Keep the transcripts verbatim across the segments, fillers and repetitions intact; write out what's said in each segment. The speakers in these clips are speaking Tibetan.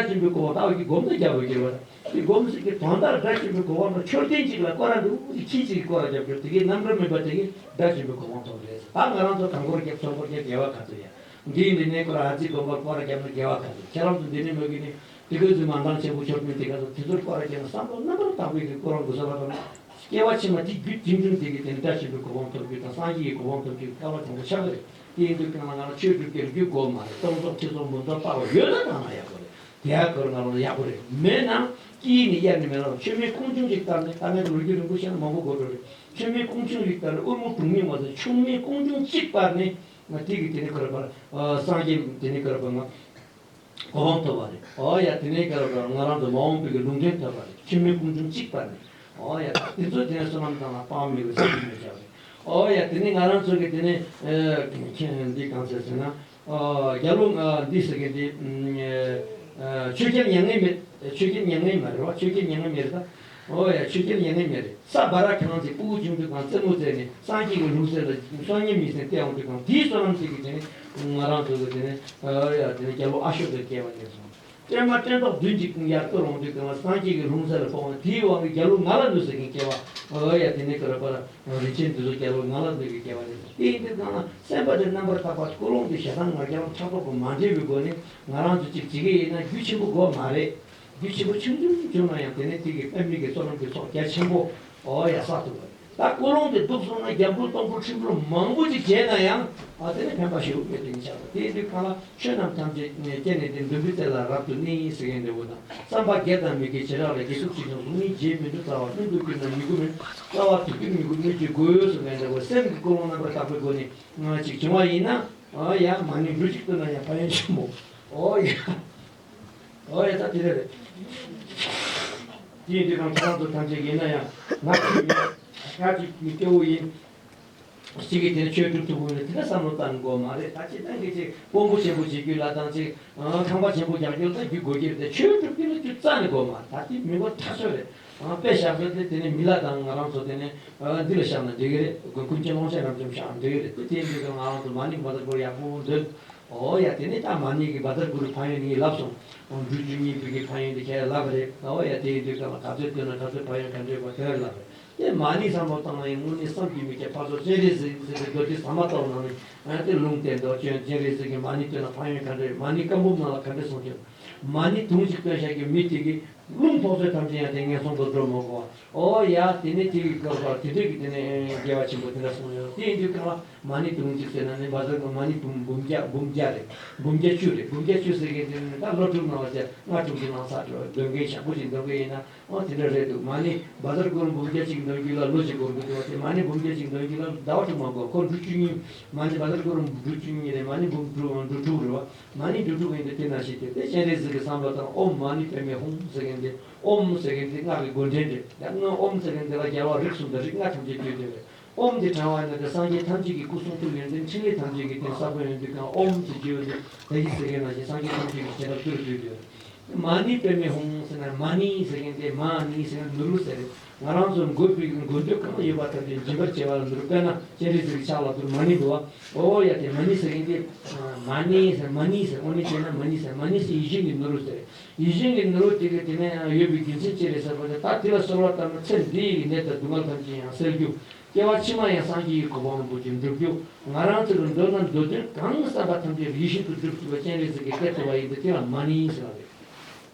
སྒྲ་ཆེན་པོའི་གོ་འཕང་ལྟ་བུ་གི་སྒོམ་དང་རྒྱབ་པ་གྱུར་པ་དང་། དེ་སྒོམ་ཟེར་གྱི་དོན་དག་སྒྲ་ཆེན་པོའི་གོ་འཕང་དང་མཆོད་རྟེན་གཅིག་ལ་སྐོར་ར་འདུག་ཁྱི་གཅིག་གིས་སྐོར་ར་རྒྱབ་གྱུར་དེ་གའི་རྣམ་གྲངས་མིན་པ་དེ་གའི་སྒྲ་ཆེན་པོའི་གོ་འཕང་ཐོབ་རེད། ད་ང་རང་ཚོ་དང་པོར་རྒྱབ་དང་པོར་རྒྱབ་དགེ་བ་ག་ཚོད་ཡ། འདིའི་འདི་ནས་སྐོར་ར་ཨ་ཙི་དགོན་པར་སྐོར་ར་རྒྱབ་ན་དགེ་བ་ག་ཚོད། ཁྱེད་རང་ཚོ་འདི་ནས་མོས་གི་ནི་དེ་གའི་ཚོད་མ་འདང་ཆེན་པོ་མཆོད་རྟེན་དེ་ག་ཚོད་དེ་ཚོར་སྐོར་ར་རྒྱབ་ན་བསམ་བློ་རྣམ་པར་དག་པའི་གི་ཁོ་རང་གི་བཟོད་པ་དང་། སྐྱེ་བ་ཕྱི་མ་དེ་རྒྱུད་ཆེ་ཆུང་དེ་གི་དེ་ནི་བཀྲ་ཤིས་པའི་གོ་འཕང་ཐོབ་རྒྱུ་དང་སངས་རྒྱས་ཀྱི་གོ་འཕང་ཐོབ་རྒྱུ་སྐལ་བ་དང་པོ་ཆགས་ཀྱི་རེད། དེ་ཡིན་དུས་གང་ལ་ང་ལ་ཆོས་སྒྲུབ་ཀྱི་རྒྱུ་དགོས་མ་རེད། སྟོང་ཚོགས་ཁྲི་ཚོ་འབུམ་ཚོགས་བཏགས་པ་ཡོད་ན་གང་ལ་ཡག་པོ་རེད། དེ་ཡག་གོ་ང་ལ་ཡག་པོ་རེད། མེད་ན་སྐྱིད་ནི་གཡར་ནི་མེད་ལ་མཆོད་མེ་ཁུང་ཆུང་ཅིག་བཏབ་ནས་ད་ངས་ལོ་རྒྱུས་རིང་པོ་བཤད་ན་མང་པོ་གོ་འགྲོ་རེད། མཆོད་མེ་ཁུང་ཆུང་ཅིག་བཏབ་ནས་དབུ་རྨོག་གྲུང་མིན་མ་ཟད་མཆོད་མེ་ཁུང་ཆུང་གཅིག་སྤར་ནས་ང་དེ་གི་དེ་ནི་ཁོ་ར་པར་སངས་རྒྱས་དེ་ནི་ཁོ་ར་པར་ང་གོ་འཕང་ཐོབ་པ་རེད། ཨོ་ཡ་དེ་ནས་ཀ་ར་ཀ་ར་ང་རང་ཚོ་མ་འོངས་པའི་གི་ལུང་བསྟན་ཐོབ་པ་རེད། མཆོད་མེ་ཁུང་ཆུང་གཅིག་པ་ནས། ཨོ་ཡ་དེ་ཚོ་དེ་ནས་བསོད་ནམས་བཏང་ལ་སྤང་མི་གི་སེམས་མི་བྱ་བ་རེད། ཨོ་ཡ་དེ་ནས་ང་རང་ཚོ་གི་དེ་ནས་ཁྱེད་འདི་གང་ཟེར་ཟེར་ན། རྒྱ་ལོ་འདི་ཟེར་གི་འདི་ཆོས་རྒྱལ་མྱ་ངན་མེད། ཆོས་རྒྱལ་མྱ་ངན་མ་རེད་བ། ཆོས་རྒྱལ་མྱ་ངན་མེད་རེད་ད། ཨོ་ཡ་ཆོས་རྒྱལ་མྱ་ངན་མེད་རེད། ས་བ་ར་གང་ཚེ་སྤུ་གུ་ཆུང་དུས་གང་རྩེད་མོ་རྩེས་ནས་སངས་རྒྱས་ཀྱི་ལུང་ཟེར་ལ་སོ་ཉན་མི་སེང་སྟེ་འོང་དུས་གང་དེའི་བསོད་ནམས་ཅིག་གིས་དེ་ནས་ང་རང་ཚོ་གི་དེ་ནས་ཨ་ཡ་དེ་ནས་རྒྱལ་པོ་ཨ་ཤོ་ཀའི་སྐྱེ་བ་ཉེ་སོང་། སྲན་མ་སྲན་ཏོག་བདུན་གྱི་ཀུན་ཡར་བསྐོར་འོང་དུས་གང་སངས་རྒྱས་ཀྱི་ལུང་ཟེར་ལ་ཕོག་ན་དེའི་དབང་གིས་རྒྱལ་པོ་ང་ལ་ནུས་ཟེར་མཁན་སྐྱེ་བ་ཨ་ཡ་དེ་ནས་ཀ་ར་པ་ར་རིན་ཆེན་འདི་ཚོ་རྒྱལ་པོ་ང་ལ་ནུས་ཀྱི་སྐྱེ་བ་ཉེ་སོང་། དེ་ཡིན་དུས་གང་ན་སེམས་པ་དེ་རྣམ་པར་དག་པ་ཀུན་སློང་དེ་ཞེ་སྡང་ང་རྒྱལ་ཕྲག་དོག་གི་མ་འདྲེས་པའི་སྒོ་ནས་ང་རང་ཚོ་གཅིག་བྱེད་ཀྱི་ཡིན་ན་རྒྱུ་ཆེན་པོ་དགོས་མ་རེད། རྒྱུ་ཆེན་པོ་ཆུང་ཆུང་བྱུང་ན་ཡང་དེ་ནས་དེ་གི་དཔེ་མི་གི་བསོད་ནམས་ཀྱི་ཚོགས་རྒྱ་ཆེན་པོ་ཨོ་ཡ་བསགས་ཐུབ་པ་རེད། ད་ཀུན་སློང་དེ་སྡུག་སོང་ན་རྒྱ་འབུལ་སྟོང་འབུལ་ཁྲི་འབུལ་མང་པོ་ཅིག་བྱས་ན་ཡང་ཨ་དེ་ནས་ཕན་པ་ཞེ་པོ་མེད་དེ་ནི་ཆགས་པ་དེ་ཡིན་དུས་གང་ལ་ཆོས་རྣམས་ཐམས་ཅད་སྐྱེ་གནས་དེ་འདུན་པའི་རྩེ་ལ་རབ་ཏུ་གནས་ཟེར་མཁན་འདྲ་བོ་དང་བསམ་པ་དགེ་དང་མི་དགེ་བྱེ་བྲག་ལས་དགེ་སྡིག་ཆེ་ཆུང་གཟུགས་མེད་བརྗེད་མི་འགྲོ་རྩ་བ་སྨིན་དུ་གྱུར་ན་མི་དགོས་མིན་རྩ་བ་དུ་གྱུར་མི་དགོས་སྨོས་ཅི་དགོས་ཟེར་མཁན་འདྲ་བོ་སེམས་ཀྱི་ཀུན་སློང་རྣམ་པར་དག་པའི་སྒོ་ནས་ང་ཅིག་བྱུང་བ་ཡིན་ན་ཨ་ཡ་མ་ཎི་འབྲུ་གཅིག་བཏོན་ན་ཡང་ཕན་ཡོན་ཆེན་པོ་ཨོ་ཡ། ཨོ་ཡ་ད་དེ་རེད། དེ་ཡིན་དུས་གང་ཁྱེད་རང་ཚོ་ཐམས་ཅད་ཡིན་ན་ཡང་ང་ཅིག་ཡིན་ང་ཅིག་གི་སྐྱེ་བོ་ཡིན། གཅིག་གིས་དེ་ཆོས་སྒྲུབ་ཐུབ་དགོས་ནས་དེ་འདྲ་བསམ་བློ་བཏང་དགོས་མ་རེད། ད་སྤྱིར་བཏང་གི་ཅིག་དཔོན་པོ་ཆེན་པོ་བྱེད་རྒྱུ་ལ་དང་ཅིག་ཁང་པ་ཆེན་པོ་རྒྱག་རྒྱུ་ལ་ད་རྒྱུ་དགོས་ཀྱི་རེད་དེ་ཆོས་སྒྲུབ་རྒྱུ་ལ་རྒྱུ་རྩ་ནས་དགོས་མ་རེད། ད་དེ་མི་འགོ་ཐག་ཆོད་རེད། དཔེ་བཞག་ཚོད་དེ་དེ་ནས་མི་ལ་དང་ང་རང་ཚོ་དེ་ནས་འདི་ལ་བཞག་ན་འགྲིག་གི་རེད། དགོས་ཀུན་མཁྱེན་ཀློང་ཆེན་རབ་འབྱམས་བཞག་ན་འགྲིག་གི་རེད་དེ་དེ་འདི་ལ་ང་རང་ཚོ་མ་ཎི་བཛྲ་གུ་རུ་ཡག་པོ་འདོན། ཨོ་ཡ་དེ་ནས་ད་མ་ཎི་གི་བཛྲ་གུ་རུ་ཕན་ཡོན་ངས་ལབ་སོང་། འབྲུ་བཅུ་གཉིས་པའི་གི་ཕན་ཡོན་དེ་ཁྱེད་ལབ་རེད། ཨོ་ཡ་དེ་ཡིན་དུས་གང་ལ་ག་ཚོད་བཏོན་ན་ག་ཚོད་ཕན་ཡོན་ག་འདྲ་ཡོད་པ་དེ་ལབ་རེད། དེ་མ་ཎི་བསམ་བློ་བཏང་ན་ཡང་དངོས་གནས་བསམ་གྱིས་མི་ཁྱབ་ཕར་ཚུར་སྤྱན་རས་གཟིགས་ཟེར་ཏེ་རྡོ་རྗེ་ཟ་མ་ཏོག་ནང་ནས་དེ་ལུང་བསྟན་འདུག་སྤྱན་རས་གཟིགས་ཀྱི་མ་ཎི་བཏོན་ན་ཕན་ཡོན་ག་འདྲ་ཡོད། མ་ཎི་བཀའ་འབུམ་ནང་ལ་ག་འདྲ་གསུངས་ཀྱང་། མ་ཎི་དུང་ཅིག་བཏོན་བཞག་གི་མི་དེ་གི་རླུང་ཕོག་ཚོད་ཐམས་ཅད་ཡང་དེ་ངན་སོང་དུ་འགྲོ་མ་དགོས། ཨོ་ཡ་དེ་ནས་དེ་གི་སྐབས་པར་དེ་འདྲ་གི་དེ་ནས་དགེ་བ་ཆེན་པོ་དེ་འདྲ་གསུངས་ཡོད། དེ་ཡིན་དུས་གང་ལ་མ་ཎི་དུང་ཅིག་ཟེར་ན་ནི་བཛྲ་གུ་རུ་མ་ཎི་དུང་འབུམ་བརྒྱ་འབུམ་བརྒྱ་རེད། འབུམ་བརྒྱ་བཅུ་རེད། འབུམ་བརྒྱ་བཅུ་ཟེར་མཁན་དེ་ནི་ད་སློབ་ཕྲུག་ནང་ལ་བྱས་ལྔ་དྲུག་གི་ནང་ཚར་འགྲོ་འདོན་མཁན་ཞག་པོ་ཅིག་འདོན་མཁན་ཡིན་ན་ཨོ་དེ་འདྲ་རེད་འདུག་མ་ཎི་བཛྲ་གུ་རུ་འབུམ་བརྒྱ་ཅིག་འདོན་རྒྱུ་ལ་ལོ་གཅིག་འགོར་གི་འདུག་དེ་མ་ཎི་འབུམ་བརྒྱ་ཅིག་འདོན་རྒྱུ་ལ་ཟླ་བ་དྲུག་མ་འགོར། ཁོ་འབྲུ་བཅུ་གཉིས་མ་ཎི་བཛྲ་གུ་རུ་འབྲུ་བཅུ་གཉིས་རེད། མ་ཎི་འབུམ་འབྲུ་འབྲུ་དྲུག་རེད་བ། མ་ཎི་འབྲུ་དྲུག་ཡིན་དུས་དེ་ན་ཞིག་དེ་དེ་སྤྱན་རས་གཟིགས་ཀྱི་བསམ་པ་དང་ཨོཾ་མ་ཎི་པདྨེ་ཧཱུྃ་ཟེར་མཁན་དེ་ཨོཾ་ཟེར་མཁན་དེ་སྔགས་ཀྱི་མགོ་འདྲེན་རེད། ཡང་སྔགས་ཨོཾ་ཟེར་མཁན་དེ་ལ་རྒྱལ་བ་རིགས་གསུམ་དང་རིགས་ལྔ་ཐམས་ཅད་འདུས་ཏེ་རེད། ཨོཾ་དེ་བགྲང་བ་ཡིན་ན་དེ་སངས་རྒྱས་ཐམས་ཅད་ཀྱི་སྐུ་གསུང་ཐུགས་ཡོན་ཏན་ཕྲིན་ལས་ཐམས་ཅད་ཀྱི་དེ་ས་བོན་ཡོན་ཏན་གང་ཨོཾ་ཟེར་རྒྱུ་ཡོད་དེ་ད་ཡིག་ཟེར་མཁན་ནང་བཞིན་སངས་རྒྱས་ཐམས་ཅད་ཀྱི་བྱེ་བྲག་ཏུ་རུ་འདུས་ཏེ་རེད། མ་ཎི་པདྨེ་ཧཱུྃ་ཟེར་ན་མ་ཎི་ཟེར་མཁན་དེ་མ་ཎི་ཟེར་ན་ནོར་བུ་ཟེར་རེད། ང་རང་ཚོ་དགོས་པའི་དགོས་འདོད་གང་ཡོད་པ་ཐམས་ཅད་སྦྱིན་པར་བྱེད་པ་ལ་ནོར་བུ། དཔེར་ན་སྤྱན་རས་གཟིགས་ཀྱི་ཕྱག་ལ་ཐུག་མ་ཎི་འདུག་བ། ཨོ་ཡ་དེ་མ་ཎི་ཟེར་མཁན་དེ་མ་ཎི་ཟེར་མ་ཎི་ཟེར་དངོས་གནས་བྱས་ན་མ་ཎི་ཟེར་མ་ཎི་ཟེར་ཡིད་བཞིན་གྱི་ནོར་བུ་ཟེར། ཡིད་བཞིན་གྱི་ནོར་བུ་དེ་གི་དེ་ནས་ཡོད་པའི་རྒྱུ་མཚན་ཅི་རེད་ཟེར་བ་ནི་ད་དེ་ལ་གསོལ་བ་བཏབ་ན་ཚེ་འདི་ཡི་ནད་དང་སྡུག་བསྔལ་ཐམས་ཅད་ཡང་སེལ་རྒྱུ། སྐྱེ་བ་ཕྱི་མ་ཡང་སངས་རྒྱས་ཀྱི་གོ་འཕང་རིན་པོ་ཆེ་འགྲུབ་རྒྱུ། ང་རང་ཚོ་གི་འདོད་ན་འདོད་དོན་གང་བསམ་པ་ཐམས་ཅད་ཡིད་བཞིན་དུ་འགྲུབ་ཐུབ་པ་སྤྱན་རས་གཟིགས་ཀྱིས་གཏད་ཐུབ་པ་ཡིན་དུས་དེ་ལ་མ་ཎི་ཟེར་བ་རེད།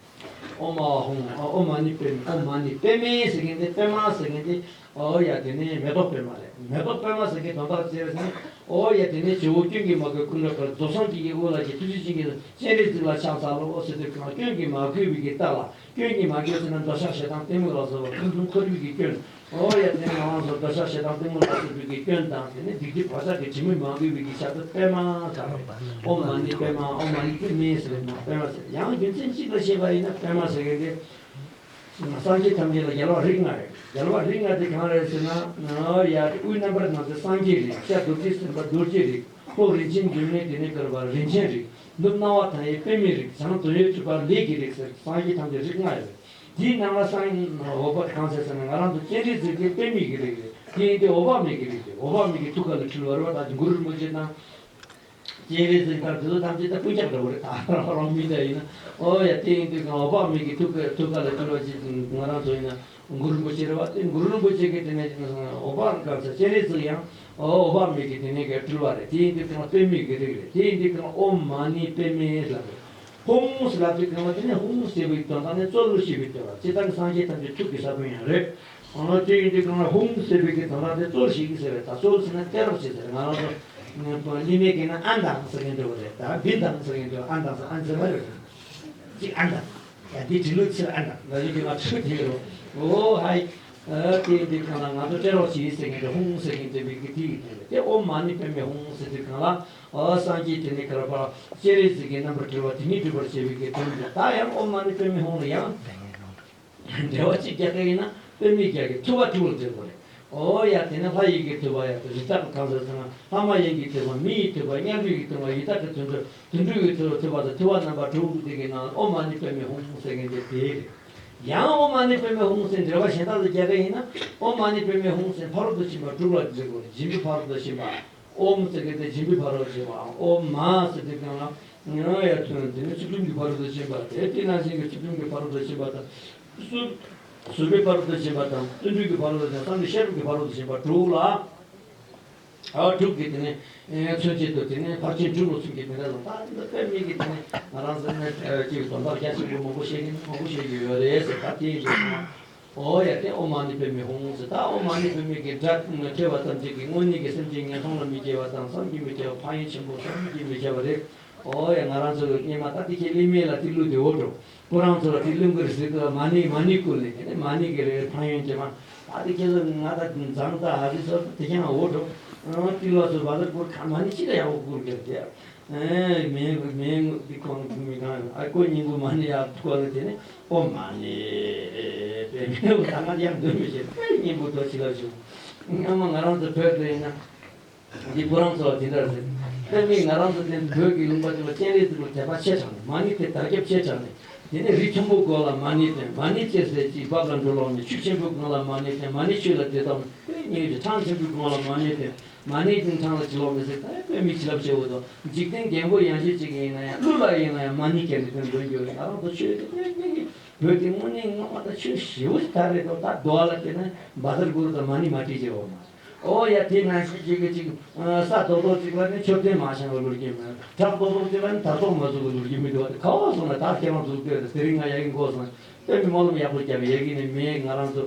ཨོཾ་ཨཱཿཧཱུྃ། ཨོཾ་མ་ཎི་པདྨེ། ཨོཾ་མ་ཎི་པདྨེ་ཟེར་མཁན་དེ་པདྨ་ཟེར་མཁན་དེ་ཨོ་ཡ་དེ་ནས་མེ་ཏོག་པདྨ་རེད། མེ་ཏོག་པདྨ་ཟེར་མཁན་དོན་དག་ཅི་རེད་ཟེར་ན་ཨོ་ཡ་དེ་ནས་ཇོ་བོ་སྐྱོན་གྱིས་མ་གོས་ཀུན་ལས་འཕགས་རྫོགས་སངས་རྒྱས་ཀྱི་དབུ་ལ་གྱི་ཐུགས་རྗེ་ཅན་གྱིས་སྤྱན་རས་གཟིགས་ལ་ཕྱག་འཚལ་ལོ་ཟེར་དུས་གང་སྐྱོན་གྱིས་མ་གོས་པའི་གི་རྟགས་ལ། སྐྱོན་གྱིས་མ་གོས་ཟེར་ན་འདོད་ཆགས་ཞེ་སྡང་གཏི་མུག་ལ་སོགས་པ་ཕུང་ཐུང་འཁོར་བའི་གི་སྐྱོན། ཨོ་ཡ་དེ་ནས་ང་རང་ཚོ་འདོད་ཆགས་ཞེ་སྡང་གཏི་མུག་ལ་སོགས་པའི་གི་སྐྱོན་དང་དེ་ནས་སྡིག་སྒྲིབ་བག་ཆགས་ཀྱི་དྲི་མས་མ་གོས་པའི་གི་ཆ་དེ་པདྨ་ཟེར་བ་རེད། ཨོཾ་མ་ཎི་པདྨ། ཨོཾ་མ་ཎི་པདྨེ་ཟེར་བའི་ནང་པདྨ་ཟེར། ཡང་རྒྱུ་མཚན་གཅིག་ལ་བཤད་པ་ཡིན་ན་པདྨ་ཟེར་མཁན་དེ་སངས་རྒྱས་ཐམས་ཅད་ལ་རྒྱལ་བ་རིགས་ལྔ་རེད། རྒྱལ་བ་རིགས་ལྔ་དེ་གང་རེད་ཟེར་ན་ཨོ་ཡ་དབུས་རྣམ་པར་སྣང་མཛད་སངས་རྒྱས་རིགས། ཤར་རྡོ་རྗེ་སེམས་དཔའ་རྡོ་རྗེ་རིགས། ལྷོ་རིན་ཆེན་འབྱུང་གནས་དེ་ནས་བསྐོར་བ་རིན་ཆེན་རིགས། ནུབ་སྣང་བ་མཐའ་ཡས་པདྨའི་རིགས། བྱང་དོན་ཡོད་གྲུབ་པ་ལས་ཀྱི་རིགས་ཟེར་སངས་རྒྱས་ཐམས་ཅད་རིགས་ལྔ་ཡོད། དེའི་ནང་ལ་སངས་འོག་པ་གང་ཟེར་ཟེར་ན་ང་རང་ཚོ་སྤྱན་རས་གཟིགས་དེ་པདྨའི་གི་རིགས་རེད། དེ་ཡིན་ཏེ་འོད་དཔག་མེད་ཀྱི་རིགས་རེད། འོད་དཔག་མེད་ཀྱི་ཐུགས་ཀ་ལ་འཁྲིལ་བ་རེད་བ། ད་གུ་རུ་རིན་པོ་ཆེ་དང་ སྤྱན་རས་གཟིགས་དང་དེ་ཚོ་ཐམས་ཅད་ད་སྤུན་ཀྱག་འདྲ་བོ་རེད། ད་རང་མི་འདྲ་ཡིན་ན། ཨོ་ཡ། དེ་ཡིན་དུས་གང་འོད་དཔག་མེད་ཀྱི་ཐུགས་ཀ་ཐུགས་ཀ་ལ་སྤྲུལ་བ་ཅིག་ང་རང་ཚོ་ཡིན་ན་གུ་རུ་རིན་པོ་ཆེ་རེད་བ། དེ་གུ་རུ་རིན་པོ་ཆེ་གིས་དེ་ནས་འོད་དཔག་གང་ཟེར། སྤྱན་རས་གཟིགས་ཡང་འོད་དཔག་མེད་ཀྱི་དེ་ནས་ག་སྤྲུལ་བ་རེད། དེ་ཡིན་དུས་གང་པདྨའི་གི་རིགས་རེད། དེ་ཡིན་དུས་གང་ཨོཾ་མ་ཎི་པདྨེ་ལབ་རེད། ཧཱུྃ་ཟེར་ལབ་དུས་གང་ལ་དེ་ནས་ཧཱུྃ་ཟེར་བའི་དོན་དག་ནི་གཙོ་བོར་བྱེད་པའི་དོན་ལ་སྤྱིར་བཏང་གི་སངས་རྒྱས་ཐམས་ཅད་ཐུགས་ཀྱི་ས་བོན་ཡང་རེད། ཨ་ནི་དེ་ཡིན་དུས་གང་ལ་ཧཱུྃ་ཟེར་བའི་གི་དོན་དག་དེ་གཙོར་བྱེད་ཀྱི་ཟེར་བས། ད་གཙོ་ཟེར་ན་སྐད་རོགས་བྱེད་ཟེར། ང་རང་ཚོ་གླིང་མའི་གི་ན་ཨ་མདང་ཟེར་མཁན་འདྲ་བོ་རེད། ད་བི་མདང་ཟེར་མཁན་འདྲ་བོ། ཨ་མདང་ཟེར་ཨ་ཟེར་མ་རེད། ཅིག་ཨ་མདང་། ཡ་འདི་དྲི་ལུགས་ཚིར་ཨ་མདང་ལ་ཡིན་གི་ང་ཚོས་དེ་རོ། ཨོ་ཧའི། ཨ་དེ་ཡིན་དུས་གང་ལ་ང་ཚོ་སྐད་རོགས་བྱེད་ཟེར་མཁན་འདྲ། ཧཱུྃ་ཟེར་མཁན་དེ་བི་གི་དེ་ཡིན་དེ་རེད། དེ་ཨོཾ་མ་ཎི་པདྨེ་ཧཱུྃ་ཟེར་དུས་གང་ལ། ཨོ་སངས་རྒྱས་དེ་ནས་ག་རེ་བ། སྤྱན་རས་གཟིགས་ཀྱི་རྣམ་པར་གྲོལ་བ་དེ་ཉིད་སྒྲུབ་པར་བྱེད་པའི་གི་དོན་དུ། ད་ཡང་ཨོཾ་མ་ཎི་པདྨེ་ཧཱུྃ་ལ་ཡང་འགྲེལ་བ་གཅིག་རྒྱག་གི་ཡིན་ན། པདྨའི་རྒྱན་གྱི་ཐུབ་པ་དྲུག་ལ་འགྲེལ་དགོས་རེད། ཨོ་ཡ། དེ་ནས་ལྷ་ཡི་གི་ཐུབ་པ་ཡ། རི་དྭགས་གང་ཟེར་ཚང་མ། ལྷ་མ་ཡིན་གྱི་ཐུབ་པ། མི་ཡི་ཐུབ་པ། དམྱལ་བའི་གི་ཐུབ་པ། ཡི་དྭགས་ཀྱི་དུད་འགྲོ། དུད་འགྲོའི་གི་ཐུབ་པ། ཐུབ་པ་རྣམ་པ་དྲུག་དེ་གི་ནང་ཨོཾ་མ་ཎི་པདྨེ་ཧཱུྃ་ཟེར་མཁན་དེ་དེ་རེད། ཡང་ཨོཾ་མ་ཎི་པདྨེ་ཧཱུྃ་ཟེར་འགྲེལ་བ་གཞན་དག་ལ་རྒྱག་གི་ཡིན་ན། ཨོཾ་མ་ཎི་པདྨེ་ཧཱུྃ་ཟེར་ཕ་རོལ་ཏུ་ཕྱིན་པ་དྲུག་ལ་འགྲེལ་དགོས་རེད། སྦྱིན་པའི་ཕ་རོལ་ཏུ་ཕྱིན་པ། ཨོཾ་ཟེར་མཁན་དེ་སྦྱིན་པའི་ཕ་རོལ་ཏུ་ཕྱིན་པའམ། ཨོཾ་མ་ཟེར་དུས་གང་ལ་ཡང་ཡ་ཐུན་དེ་ནི་ཚུལ་ཁྲིམས་ཀྱི་ཕ་རོལ་ཏུ་ཕྱིན་པ་དེ། དེ་ནང་བཞིན་གྱི་ཚུལ་ཁྲིམས་ཀྱི་ཕ་རོལ་ཏུ་ཕྱིན་པ་དང་། བཟོད་པའི་ཕ་རོལ་ཏུ་ཕྱིན་པ་དང་། བརྩོན་འགྲུས་ཀྱི་ཕ་རོལ་ཏུ་ཕྱིན་པ། བསམ་གཏན་བཤད་སྒྲུབ་ཀྱི་ཕ་རོལ་ཏུ་ཕྱིན་པ་དྲུག་ལ། ཨ་དྲུག་གི་དེ་ནི་མཚོན་བྱེད་དུ་དེ་ནི་ཕར་ཕྱིན་དྲུག་ལ་མཚོན་གྱི་དེ་འདྲ་ལ། ད་འདི་དཔེ་མི་གི་དེ་ནི་ང་རང་ཚོ་ནི་ཅིག་དོན་དག་རྒྱ་ཆེན་པོ་མང་པོ་བཤད་ཀྱི་མང་པོ་བཤད་ཀྱི་ཡོད་རེད་ཟེར། ད་དེ་ཡིན་དུས་ཨོ་ཡ། དེ་ཨོཾ་མ་ཎི་པདྨེ་ཧཱུྃ་ཟེར། ད་ཨོཾ་མ་ཎི་པདྨེ་གི་སྒྲ་ཐོས་པ་ཙམ་གྱིས་ཀྱི་དངོས་གནས་ཀྱི་སེམས་ཅན་ངན་སོང་ལ་མི་སྐྱེ་བ་དང་། བསམ་གྱིས་མི་ཁྱབ་པ། ཕན་ཡོན་ཆེན་པོ་བསམ་གྱིས་མི་ཁྱབ་པ་རེད། ཨོ་ཡ། ང་རང་ཚོ་གི་སྔས་མ་ད་དེ་ཁྱེད་གླིང་མེད་ལ་དེ་བླུགས་དེ་འོ་འགྲོ། ཁོ་རང་ཚོ་ལ་དེ་བླུགས་གི་རེད་ཟེར་གི། མ་ཎི་མ་ཎི་བསྐུར་ནས་དེ་ནས་མ་ཎི་གི་རེད་ཕན་ཡོན་ཅེས་མ། ད་དེ་ཁྱེད་ཚོ་ང་ད་འཛང་ད་ཨ་ཟི་ཚོ་དེ་ཁྱེད་ང་འོ་འགྲོ། ཨང་ཏི་ལོ་ཚོ་བ་ད་བསྐུར་ག་མ་ཎི་ཅི་ད་ཡག་པོ་བསྐུར་གི་རེད། ཨེ་མེ་མེ་འདི་ཁོང་མི་གང་ཨ་ཀོ་སྙིང་པོ་མ་ཎི་ཡག་ཐུག་ག་ལ་དེ་ནས་ཨོཾ་མ་ཎི་པདྨེ་ཧཱུྃ། ད་ང་ཡག་འདོད་མི་བྱེད། དཔེ་སྙིང་པོ་དོ་ཅི་ལ་བྱུང་། སྔ་མ་ང་རང་ཚོ་བོད་དུ་ཡིན་ན། འདི་ཁོ་རང་ཚོ་ལ་དེ་འདྲ་རེད། དཔེ་མི་ང་རང་ཚོ་དེ་བོད་ཀྱི་ལུང་པ་དེ་ལ་སྤྱན་རས་གཟིགས་ལ་དད་པ་ཆེ་དྲགས་ནས། མ་ཎི་དེ་དར་ཁྱབ་ཆེ་དྲགས་ནས། དེ་ནས་རི་མཐོན་པོ་སྒང་ལ་མ་ཎི་བཏོན། མ་ཎི་ཅེས་ཟེར་ཅིག་བབ་ལ་འགྲོ་ལོག་ནས། ཆུ་ཆེན་པོའི་སྒང་ལ་མ་ཎི་བཏོན། མ་ཎི་ཆོས་ལ་བདེ་ཐོབ་ནས། དཔེ་ཉེ་ཞིག་འཕྲང་ཆེན་པོའི་སྒང་ལ་མ་ཎི་བཏོན། མ་ཎི་དེ་འཕྲང་ལ་ཅི་ལོག་མི་ཟེར། ད་དཔེ་མི་བྱིན་རླབས་ཆེ་བོ་དང་། འཇིག་རྟེན་རྒན་པོ་ཡང་ཅི་ཅིག་ཡིན་ན་ཡང་ཀླུ་ལ་ཡིན་ན་ཡང་མ་ཎི་ཁྱེར་ནས་དོན་འདོན་རྒྱུ་རེད། ང་རང་ཚོ་ཆོས་དེ་དཔེ་མི་གི་བོད་དེ་དངོས་གནས་སྔོན་མ་ད་ཆོས་ཞེ་པོ་ཞིག་དར་རེད་དོ། ད་རྡོ་ལ་བལྟས་ན་བཛྲ་གུ་རུ་དང་མ་ཎི་མ་བྲིས་བྱས་འོ་མ། ཨོ་ཡ། དེ་ནང་བཞིན་ཅིག་གི་ཅིག་ས་རྡོག་རྡོག་ཅིག་ལ་ནི་མཆོད་རྟེན་མ་བཞེངས་པ་ལོར་གྱི་མེད། བྲག་རྡོག་རྡོག་ཅིག་ལ་ནི་དར་ཐོག་མ་བཙུགས་པ་ལོར་གྱི་མི་འདུག་བ། དེ་ག་བ་སོང་ན་ད་ཁྱེད་རང་ཚོ་ལྟོས་དང་། དེ་རིང་ང་ཡ་གི་མགོ་སོང་། དཔེ་མི་སྨོན་ལམ་ཡག་པོ་བརྒྱབ། ཡ་གི་ནི་མི་ང་རང་ཚོ་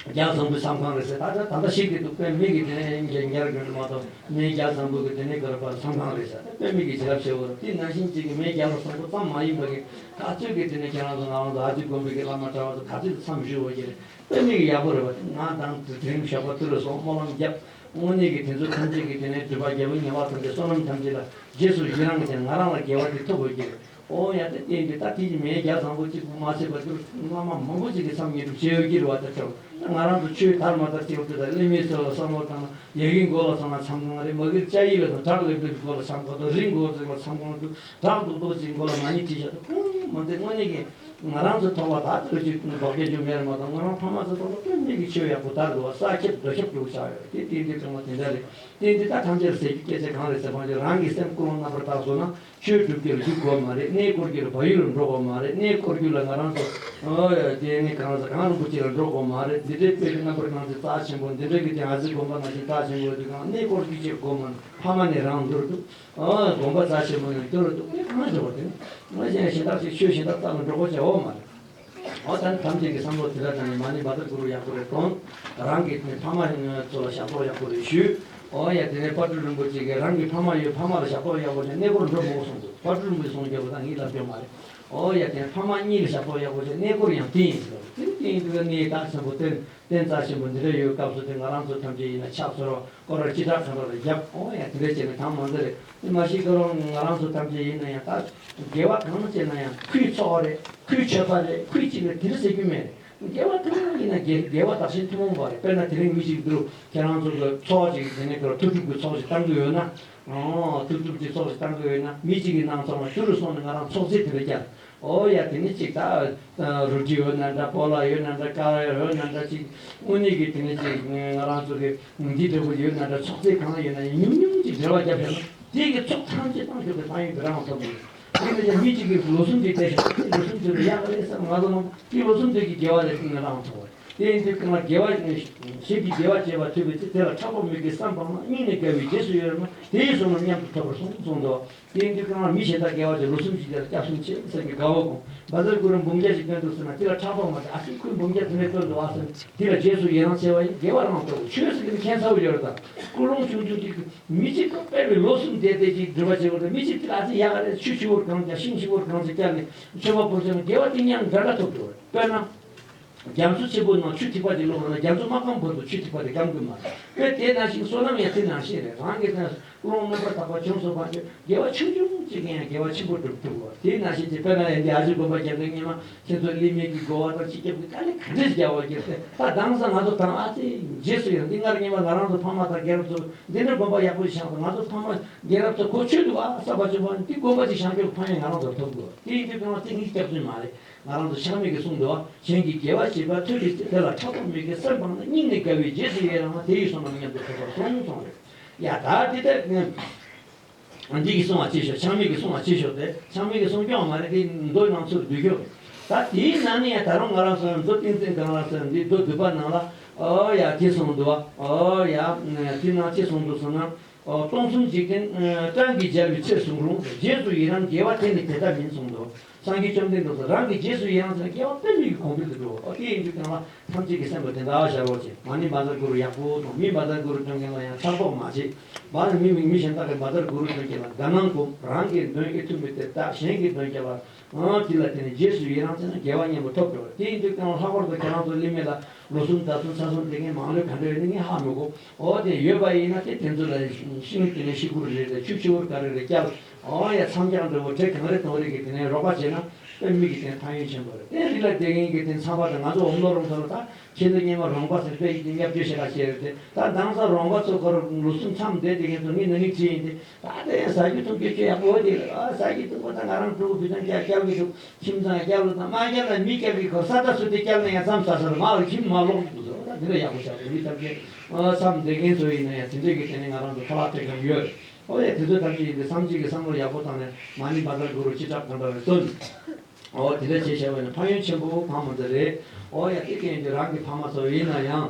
རྒྱ་བཟང་པོའི་མཚམས་ཁང་རེད་ཟེར། ད་ད་ད་ལྟ་ཞིག་གི་འདུག་དཔེ་མི་གི་དེ་ནས་འགྱ་འགྱར་གྱོན་མ་གཏོགས། མི་རྒྱ་བཟང་པོ་གི་དེ་ནས་ག་རེ་བ་མཚམས་ཁང་རེད་ཟེར། དཔེ་མི་གི་བྱིན་རླབས་ཆེ་བོ་རེད། དེ་ནང་བཞིན་ཅིག་གི་མི་རྒྱ་ལ་བཟང་པོ་ཙམ་མ་ཡིན་པ་གི་ག་ཚོད་ཀྱི་དེ་ནས་ཁྱེད་རང་ཚོ་ང་རང་ཚོ་ཨ་ཙི་དགོན་པའི་གི་བླ་མ་གྲྭ་བ་ཚོ་ག་ཚོད་ཀྱི་མཚམས་བཞུགས་པ་གི་རེད། དཔེ་མི་གི་ཡག་པོ་རེད་བ། དེ་ང་དང་དེ་རིང་ཞོགས་པ་ཏུ་རུ་སོང་སྨོན་ལམ་བརྒྱབ། དངོས་གནས་ཀྱི་དེ་ཚོ་ཐམས་ཅད་ཀྱི་དེ་ནས་སྒྲུབ་པ་རྒྱལ་པོ་ཉེ་བ་ཐམས་ཅད་བསོད་ནམས་ཐམས་ཅད་ལ་རྗེས་སུ་ཡི་རང་བྱས། ང་རང་ལ་དགེ་བ་དེ་ཐོབ་དགོས་ཀྱི་རེད། ཨོ་ཡ། དེ་བསྟན་དུས་ད་དེ་ཡི་མེས་རྒྱ་བཟང་པོ་གཅིག་པུ་མ་ཚད་པ་དུ་བླ་མ་མང་པོ་ཅིག་གི་མཚམས་བསྙེན་སྒྲུབ་བྱས་ཡོད་ཀྱི་རེད་བ། ད་ཆོག་ང་རང་ཚོ་ཆོས་དར་མ་དར་གཅིག་པུ་དེ་དང་གླིང་མེ་སོགས་ལ་བསམ་བློ་བཏང་ན། ཡ་གི་མགོ་ལ་སོང་ན་མཚམས་ཁང་རེད། མ་གིར་ལྕགས་ཡིག་ལ་སོང་བྲག་ལེབ་ལེབ་མགོ་ལ་མཚམས་ཁང་དང་། རི་མགོ་ཅིག་ལ་མཚམས་ཁང་དུ་བྲག་རྡོག་རྡོག་ཅིག་མགོ་ལ་མ་ཎི་བྲིས་བཞག་དུས་ཁོང་མ་འདི་དངོས་གནས་ཀྱི་ང་རང་ཚོ་ཐོག་ལ་ད་དུ་ཅིག་འབོག་སྐད་རྒྱུ་མེད་རེད་མ་གཏོགས། ང་རང་ཕ་མ་ཚོ་ཐོག་ལ་དཔེ་མི་གི་ཆོས་ཡག་པོ་དར་འདུག་བ། ས་ཁྱབ་རྡོ་ཁྱབ་འགྲོ་ཆགས་ཡོད། དེ་དེ་འདི་ཚང་མ་དེ་འདྲ་རེད། དེ་འདི་ད་ཐམས་ཅད་ཟེར་རྒྱུ་སྐད་ཆ་གང་རེད་ཟེར་བ་ཅིག་རང་གི་སེམས་ཀུན་སློང་རྣམ་པར་དག་སོང་ན། ཆོས་སྒྲུབ་རྒྱུ་ལ་རྒྱུ་དགོས་མ་རེད། གནས་སྐོར་རྒྱུ་ལ་བལ་ཡུལ་ལ་འགྲོ་དགོས་མ་རེད། གནས་སྐོར་རྒྱུ་ལ་ང་རང་ཚོ་ཨོ་ཡ་དེ་ནི་གང་ཟེར་གངས་རིན་པོ་ཆེ་ལ་འགྲོ་དགོས་མ་རེད། འདི་འདྲའི་དཔེ་གི་རྣམ་པར་སྣང་ཚུལ་རྩ་ཆེན་པོ། འདི་འདྲའི་གི་དེ་ཨ་ཟི་དགོན་པ་ནང་བཞིན་རྩ་ཆེན་པོ་དེ་གང་གནས་སྐོར་རྒྱུ་བྱེད་དགོས་མ་རེད། ཕ་མ་ནས་རང་འདུལ་འདུག་ཨོ་དགོན་པ་རྩ་ཆེན་པོ་ནས་འདུལ་འདུག་ངས་གང་འགྲོ་བ་དེ་ནི་ང་གཞན་གཞན་དག་ཅིག་ཆོས་གཞན་དག་ལྟ་ལ་འགྲོ་དགོས་བྱ་འོ་མ་རེད། འོ་ད་ནི་ཐམས་ཅད་ཀྱི་བསམ་བློ་དེ་འདྲ་དང་ནི་མ་ཎི་བཛྲ་གུ་རུ་ཡག་པོ་རེ་གཏོང་། རང་གི་ནི་ཕ་མ་ཚོ་ལ་ཞབས་ཏོག་ཡག་པོ་རེ་ཞུས། འོ་ཡ་དེ་ནས་དཔལ་སྤྲུལ་རིན་པོ་ཆེ་གིས་རང་གི་ཕ་མ་ཡོད། ཕ་མ་ལ་ཞབས་ཏོག་ཡག་པོ་བྱས་གནས་སྐོར་འགྲོ་མོ་གསུངས་འདུག་དཔལ་སྤྲུལ་རིན་པོ་ཆེ་གསུངས་རྒྱུ་བོ་ད་ངས་ལབ་རྒྱུ་མ་རེད། འོ་ཡ་དེ་ནས་ཕ་མ་གཉིས་ལ་ཞབས་ཏོག་ཡག་པོ་བྱས་གནས་སྐོར་ཡང་དེ་ཡིན་ཟེར་བ་རེད། དེ་ནི་དེ་ཡིན་དུས་གནས་རྟགས་ཆེན་པོ་སྟོན། རྟེན་རྩ་ཆེན་པོ་འདི་འདྲ་ཡོད་སྐབས་སུ་དེ་ང་རང་ཚོ་ཐམས་ཅད་ཡིན་ན་ཕྱག་འཚལ་བ་སྐོར་ར་སྤྱི་བསྒྲགས་གང་འདྲ་ལ་བརྒྱབ། འོ་ཡ་དེ་འདྲ་བྱས་ནས་དང་མ་འདི་རེད། དེ་མ་གཞི་ཁོ་རང་ང་རང་ཚོ་ཐམས་ཅད་ཡིན་ན་ཡང་ད་དགེ་བ་གང་བྱས་ན་ཡང་ཁུའི་ཚོགས་རེད། ཁུའི་མཆོད་པ་རེད། ཁུའི་ཅིག་རེད། དེ་འདྲ་ཟེར་རྒྱུ་མེད་རེད། དགེ་བ་གང་ཡིན་ན་དགེ་དགེ་བ་བདག་གཞན་ཐུན་མོང་བ་རེད། དཔེར་ན་དེ་རིང་མི་ཞིག་འདུག་ཁྱེད་རང་ཚོ་གི་ཚོགས་ཅིག་དེ་ནས་ཁོ་ཐུགས་སྒྲུབ་ཀྱི་ཚོགས་ཅིག་བཏང་གི་ཡོད་ན། ཨོ་ཐུགས་སྒྲུབ་ཀྱི་ཚོགས་ཅིག་བཏང་གི་ཡོད་ན་མི་གཅིག་གི་ནང་ཚང་མ་ཤུ་རུ་སོང་ནས་ང་རང་ཚོགས་རྫས་དེ་འདྲ་བརྒྱབ། ཨོ་ཡ་དེ་ནི་ཅིག་ད་རུ་ཏྲི་ཡོད་ན་འདྲ། སྤོ་ལགས་ཡོད་ན་འདྲ། ཀ་ར་ཡོད་ན་འདྲ། ཅིག་དངོས་གནས་ཀྱི་དེ་ནི་ཅིག་ང་རང་ཚོ་གི་འདི་འདྲ་བོ་ཡོད་ན་འདྲ། ཚོགས་རྫས་གང་ཡོད་ན་ཡང་ཉུང་ཉུང་ཅིག་འབྲེལ་བ་བརྒྱབ་ཡོད་ན། དེ་གི་ཚོགས་ཐམས་ཅད་བཏང་ཆོག་པའི་ཕན་ཡོན་དེ་རང་ཐོབ་ཡོད། དེ་ནི་ཡང་མི་གཅིག་གིས་ལོ་གསུམ་དེ་བསྡད་ཤིང་ལོ་གསུམ་དེ་ལ་ཡག་རེད་བསམ་ང་ཚོ་རྣམས་དེ་ལོ་གསུམ་དེ་གི་དགེ་བ་ལས་ཀྱང་རང་ཐོབ་པ། དེ་ཡིན་དུས་གང་ལ་དགེ་བ་གཞན་གྱིས་དགེ་བ་བྱེད་པ་ཐོས་པའི་ཚེ་དེ་ལ་ཕྲག་དོག་མོས་གུས་བསམ་སྤངས་ན་སྙིང་ནས་དགའ་བའི་རྗེས་སུ་ཡི་རང་ན་དེའི་བསོད་ནམས་མཉམ་དུ་ཐོབ་པར་གསུངས་གསུངས་འདུག་དེ་ཡིན་དུས་གང་ལ་མི་གཞན་དག་དགེ་བ་བྱེད་ལོ་གསུམ་ཞིག་དེ་ལ་སྐྱབས་སུ་མཆི་ཟེར་གྱི་དགའ་བོ་དགོངས་བཛྲ་གུ་རུ་འབུམ་བརྒྱ་ཞིག་བཏོན་འདུག་ཟེར་ན་དེ་ལ་ཕྲག་དོག་མ་བྱེད། ཨ་ཙི་ཁོས་འབུམ་བརྒྱ་དེ་འདྲ་བཏོན་འདུག་ཨ་ཟེར་དེ་ལ་རྗེས་སུ་ཡི་རང་བྱས་པ་ཡིན་དགེ་བ་རང་ཐོབ། ཆོས་ཟེར་གྱི་ནི་ཁྱད་མཚར་པོ་ཡོད་རེད་ད། ཀུན་སློང་ཆུང་ཆུང་གཅིག་གིས་མི་གཅིག་པུ་དཔེ་བའི་ལོ་གསུམ་བསྡད་བསྡད་ཅིག་སྒྲུབ་པ་བྱེད་དགོས་རེད། མི་གཅིག་དེ་ལ་ཨ་ཙི་ཡག་ག་རེད། ཆུ་ཆུ་བོར་གང་བརྒྱབ་ཤིང་ཆུ་བོར་གང་ཅིག་བརྒྱབ་ནས་མཆོད་པ་ཕུལ་ཚེ་ན་དགེ་བ་དེ་མཉམ་འདྲ་འདྲ་ཐོབ་འགྲོ་རེད། དཔེར་ན། རྒྱ་མཚོ་ཆེན་པོའི་ནང་ཆུ་ཐིགས་པ་དེ་བླུགས་པ་ན་རྒྱ་མཚོ་མ་སྐམ་བར་དུ་ཆུ་ཐིགས་པ་དེ་སྐམ་གི་མ་རེད། དཔེ་དེ་ནང་བཞིན་བསོད་ནམས་ཡང་དེ་ནང་བཞིན་རེད། རང་གི་དོན་ཀུན་སློང་རྣམ་པར་དག་པ་བྱུང་སོང་བ་དེ་དགེ་བ་ཆུང་ཆུང་གཅིག་གིས་ཡང་དགེ་བ་ཆེན་པོ་སྒྲུབ་ཐུབ་བ། དེ་ནང་བཞིན་གྱི་དཔེར་ན་ཡང་འདི་ཨ་ཞེ་དགོན་པ་རྒྱག་མཁན་སྔོན་མ་ཁྱེད་ཚོ་ལི་མེ་གི་དགོ་བ་དང་སྤྱི་ཁྱབ་ཀྱི་དཀའ་ལས་ག་འདྲས་རྒྱག་བ་རྒྱབ་སྟེ་ད་དེང་སང་ང་ཚོ་དང་ཨ་ཙི་རྗེས་སུ་ཡང་འདི་སྔར་སྔོན་མ་ང་རང་ཚོ་ཕ་མ་དང་རྒན་རབས་ཚོ་འདི་འདྲ་དགོན་པ་ཡག་པོ་ཞིག་བཞེངས་སོང་། ང་ཚོ་ཕ་མ་རྒན་རབས་ཚོ་གོ་ཆོད་འདུག་ཨ་བསམ་པ་བྱུང་བ་འདི་དགོན་པ་ཅིག་བཞེངས་རྒྱུ་ཕན་ཡོན་ང་རང་ཚོར་ཐོབ་དགོས། དེ་ཡིན་དུས་ཀྱང་དེ་ངའི་སྐྱག་རྫུན་མ་རེད། ང་རང་ཚོ་ཆགས་མེད་ཀྱིས་གསུངས་འདུག་གཞན་གྱིས་དགེ་བ་བྱེད་པ་ཐོས་པའི་ཚེ་དེ་ལ་ཕྲག་དོག་མོས་གུས་བསམ་སྤངས་ན་སྙིང་ནས་དགའ་བའི་རྗེས་སུ་ཡི་རང་ན་དེ་ཡི་བསོད་ནམས་མཉམ་དུ་ཐོབ་པར་གསུངས་གསུངས་རེད། ཡ་ད་འདི་ལྟར་འདི་གིས་གསུངས་པ་ཅི་ཤོག་ཆགས་མེད་ཀྱིས་གསུངས་པ་ཅི་ཤོག་དེ་ཆགས་མེད་ཀྱིས་གསུངས་སྐྱོང་མ་རེད། དེ་མདོ་ནང་ཚུར་བསྡུས་ཤོག་ད་དེའི་ནང་ནས་ཡང་ད་རུང་ང་རང་ཚོ་མདོ་ཏིང་འཛིན་གང་ལ་ཟེར་འདི་མདོ་སྡུད་པ་ནང་ལ་ཨོ་ཡ་དེ་གསུངས་འདུག་ཨོ་ཡ་དེ་ནང་ཅི་གསུངས་འདུག་ཟེར་ན། ཨོ་སྟོང་གསུམ་འཇིག་རྟེན་གྲངས་ཀྱིས་སྦྱར་བའི་ཚེ་གཟུང་རུང་། རྗེས་སུ་ཡི་རང་དགེ་བ་དེ་ནི་དེ་ལྟ་མིན་གསུངས་འདུག་སངས་རྒྱས་བཅོམ་ལྡན་འདས་སུ་རང་གི་རྗེས་སུ་ཡི་རང་ཟེར་ན་དགེ་བ་དཔེ་མེད་ཀྱི་གོང་འཕེལ་དུ་འགྲོ། ཨོ་དེ་ཡིན་དུས་གང་ལ་ཐམས་ཅད་ཀྱི་སེམས་པ་དེ་འདྲ་བཞག་རོགས་བྱེད། མ་ཎི་བཛྲ་གུ་རུ་ཡག་པོ་དང་མི་བཛྲ་གུ་རུ་སྟོན་མཁན་ལ་ཡང་ཕྲག་དོག་མ་བྱེད། མ་ཎི་མི་མི་གཞན་དག་གི་བཛྲ་གུ་རུ་སྟོན་མཁན་ལ་དགའ་སྣང་སྒོམ། རང་གི་འདོན་ཨེ་ཐུབ་མི་དེ་དག་གཞན་གྱི་འདོན་རྒྱབ་ལ། ཨང་དེ་ལ་བརྟེན་ནས་རྗེས་སུ་ཡི་རང་བྱས་ན་དགེ་བ་མཉམ་པོ་ཐོབ་འགྲོ་བ། དེ་ཡིན་དུས་ཀྱང་ལྷག་པར་དུ་ཁྱེད་རང་ཚོ་ལི་མེ་ལ་ལོ་གསུམ་ཟླ་གསུམ་ཆ་གསུམ་དེ་ངས་མང་ལོས་ག་འདྲ་ཡོད་ནི་ངས་ཧ་མི་གོ། འོ་དེ་ཡོད་པ་ཡིན་ན་དེ་དེ་ཚོ་ལ་ཤིང་དེ་ནས་ཤི་ཁུར་རེ་རེ་ཆུ་ཆུ་བུར་ག་རེ་རེ་བསྐྱལ། འོ་ཡ་མཚམས་རྒྱག་འདྲ་བོ་དེ་གང་རེ་གང་རེ་གི་དེ་ནས་རོགས་པ་བྱས་ན་དཔེ་མི་གི་དེ་ཕན་ཡོན་ཆེན་པོ་རེད། དེ་རི་ལ་བསྡད་མཁན་གི་དེ་ཚང་པ་དང་ང་ཚོ་འོམ་ལོ་རོང་ཚོ་ལ་ད་ཁྱེད་ཚོ་སྔོན་མ་རོང་པ་ཟེར་དཔེ་ཡིན་དེ་བརྙས་བཅོས་བྱེད་ཁ་བྱས་རེད་དེ། ད་དེང་སང་རོང་པ་ཚོ་ཁོ་རང་ལོ་གསུམ་མཚམས་བསྡད་དེ་མཁན་ཚོ་ངས་ན་ནིང་བྲིས་ཡིན་དེ། ད་དེ་ཟ་རྒྱུ་འཐུང་རྒྱུ་ཆེ་ཡག་པོ་དེ་ཨ་ཟ་རྒྱུ་འཐུང་པ་ད་ང་རང་ཕྲུ་གུ་བུ་ཚང་རྒྱག་སྐྱབས་ཀྱི་འདུག་ཁྱིམ་ཚང་སྐྱབས་ལ་དང་མ་སྐྱབས་ན་མི་སྐྱབས་ཀྱི་ཁོ་ས་ད་སུ་དེ་སྐྱབས་ན་ཡང་མཚམས་ཟ་ས་རེད་མ་ལ་ཁྱིམ་མ་ལོག་འདུག་ཟེར་བ་ད་དེ་འདྲ་ཡག་པོ་བྱ་དགོས་མི་ཐབས་ཀྱི་མཚམས་བསྡད་མཁན་ཚོ་ཡིན་ན་ཡང་དེ་འདྲས་ཀྱི་དེ་ནས་ང་རང་ཚོ་ཁ་ལག་སྤྲད་མཁན་ཡོད། ཨོ་ཡ་དེ་ཚོ་ཐམས་ཅད་ཡིན་དེ་བསམ་གཅིག་གི་བསམ་བློ་ཡག་པོ་བཏང་ནས་མ་ཎི་བཛྲ་གུ་རུ་སྤྱི་ཁྲག་གང་འདྲ་བའི་བརྩོན། ཨོ་དེ་འདྲ་བྱས་བྱས་པ་ནི་ཕན་ཡོན་ཆེན་པོ་གང་མང་ཙམ་རེད། ཨོ་ཡ་དེ་སྐད་ཡིན་དུས་རང་གི་ཕ་མ་ཚོ་ཡིན་ན་ཡང་